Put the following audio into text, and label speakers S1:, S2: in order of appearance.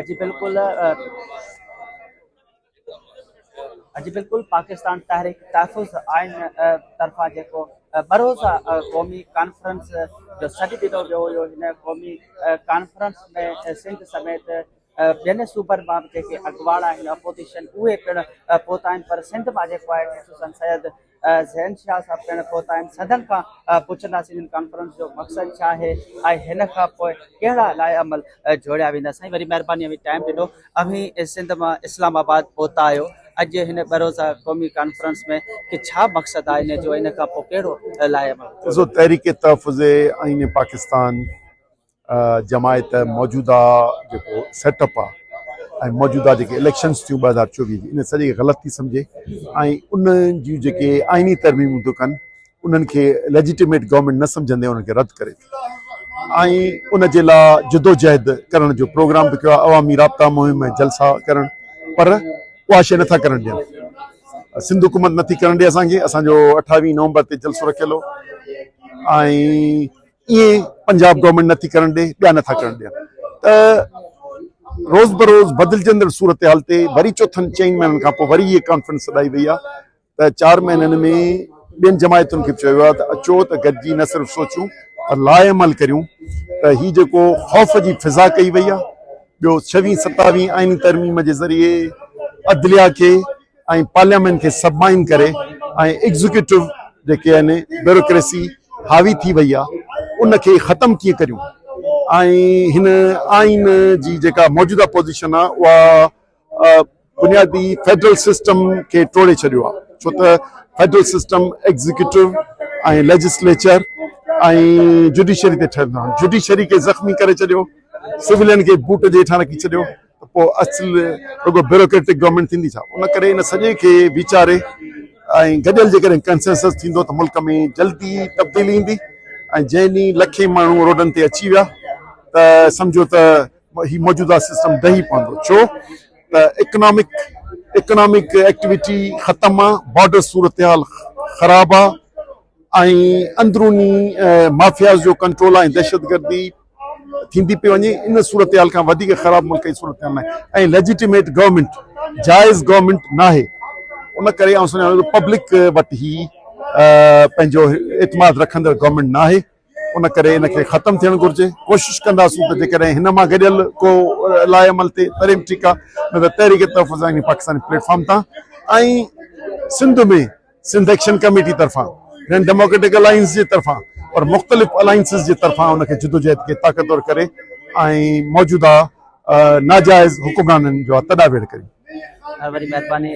S1: جي بلڪل جي بلڪل پاڪستان تحريڪ تحفظ آئين طرفان جيڪو بروزه قومي ڪانفرنس جو سڏ ڏنو ويو هيو، هن قومي ڪانفرنس ۾ سنڌ سميت ٻين صوبن مان به جيڪي اڳواڻ آهن اپوزيشن اهي پڻ پهتا آهن، پر سنڌ مان جيڪو آهي خصوصن سيد زين شاهه صاحب پڻ پهتا آهن. سندن کان پڇنداسين هن ڪانفرنس جو مقصد ڇا آهي ۽ هن کان پوء ڪهڙا لاء عمل جوڙيا ويندا. سائين وڏي مهرباني اوهين ٽائيم ڏنو. اوهين سنڌ مان اسلام آباد پهتا آهيو اڄ هن ٻه روزه قومي ڪانفرنس ۾ ڪي ڇا مقصد آهي ان جو ان کان پوء ڪهڙو لاء عمل جوڙيو
S2: ڏسو تحريڪ تحفظ آئين پاڪستان جماعت موجوده جيڪو سيٽ اپ آ ۽ موجوده جيڪي اليڪشنس ٿيون 2024 جي ان سڄي کي غلط ٿي سمجهي ۽ ان جون جيڪي آئيني ترميمون ٿيون ڪن انهن کي ليجيٽيميٽ گورنمينٽ نه سمجهندي انهن کي رد ڪري ٿي ۽ ان جي لاء جدوجهد ڪرڻ جو پروگرام به ڪيو آهي، عوامي رابطا مهم ۽ جلسا ڪرڻ، پر اها شيء نٿا ڪرڻ ڏين، سنڌ حڪومت نٿي ڪرڻ ڏي اسان کي. اسان جو 28 نومبر تي جلسو رکيل هو ۽ ائين پنجاب گورنمينٽ نٿي ڪرڻ ڏي، ٻيا نٿا ڪرڻ ڏين ته روز بروز بدلجندڙ صورتحال تي وري چوٿن چئن مهينن کان پوء وري هيء ڪانفرنس سڏائي وئي آهي ته 4 مهينن ۾ ٻين جماعتن کي به چيو ويو آهي ته اچو ته گڏجي نه صرف سوچون پر لاء عمل ڪريون ته هي جيڪو خوف جي فضا ڪئي وئي آهي، ٻيو ڇويهين ستاويهين آئيني ترميم جي ذريعي عدليا کي ۽ پارليامينٽ کي سبمائن ڪري ۽ ايگزيڪيوٽو جيڪي آهن بيوروڪريسي حاوي ٿي وئي آهي ان کي ختم ڪيئن ڪريون ۽ هن آئين جي جيڪا موجوده پوزيشن آهي اها بنيادي فيڊرل سسٽم کي ٽوڙي ڇڏيو آهي، ڇو ته federal system executive ۽ legislature ۽ judiciary تي ٺهيل آهي. جڊيشري کي زخمي ڪري ڇڏيو، سولين کي بوٽ جي هيٺان رکي ڇڏيو ته پوء اصل رڳو بيوروڪريٽڪ گورنمينٽ ٿيندي ڇا؟ ان ڪري ان سڄي کي ويچاري ۽ گڏيل جيڪڏهن ڪنسنسس ٿيندو ته ملڪ ۾ جلدي تبديلي ايندي ۽ جنهن ڏينهن لکين ماڻهو روڊن تي اچي ويا ته سمجهو ته هي موجوده سسٽم ڊهي پوندو، ڇو ته اڪنامڪ ايڪٽيوٽي ختم آ، بارڊر صورتحال خراب آ ۽ اندروني مافياز جو ڪنٽرول آ ۽ دهشتگردي ٿيندي پئي وڃي. ان صورتحال کان وڌيڪ خراب ملڪ جي صورتحال ناهي ۽ ليجيٽيميٽ گورنمينٽ، جائز گورنمينٽ ناهي. ان ڪري آئون سمجهان ٿو پبلڪ وٽ هي پنهنجو اعتماد رکندڙ گورنمينٽ ناهي، ان ڪري ان کي ختم ٿيڻ گهرجي. ڪوشش ڪنداسون ته جيڪڏهن هن مان گڏيل ڪو لاء عمل ٿئي تڏهن به ٺيڪ آهي، نه ته تحريڪ تحفظ آئيني پاڪستاني پليٽ فارم تان ۽ سنڌ ۾ سنڌ ايڪشن ڪميٽي طرفان، گرينڊ ڊيموڪريٽڪ الائنس جي طرفان اور مختلف الائنسز جي طرفان ان کي جدوجهد کي طاقتور ڪري ۽ موجوده ناجائز حڪمرانن جو تڏا ويڙهه ڪريون.
S1: وڏي مهرباني.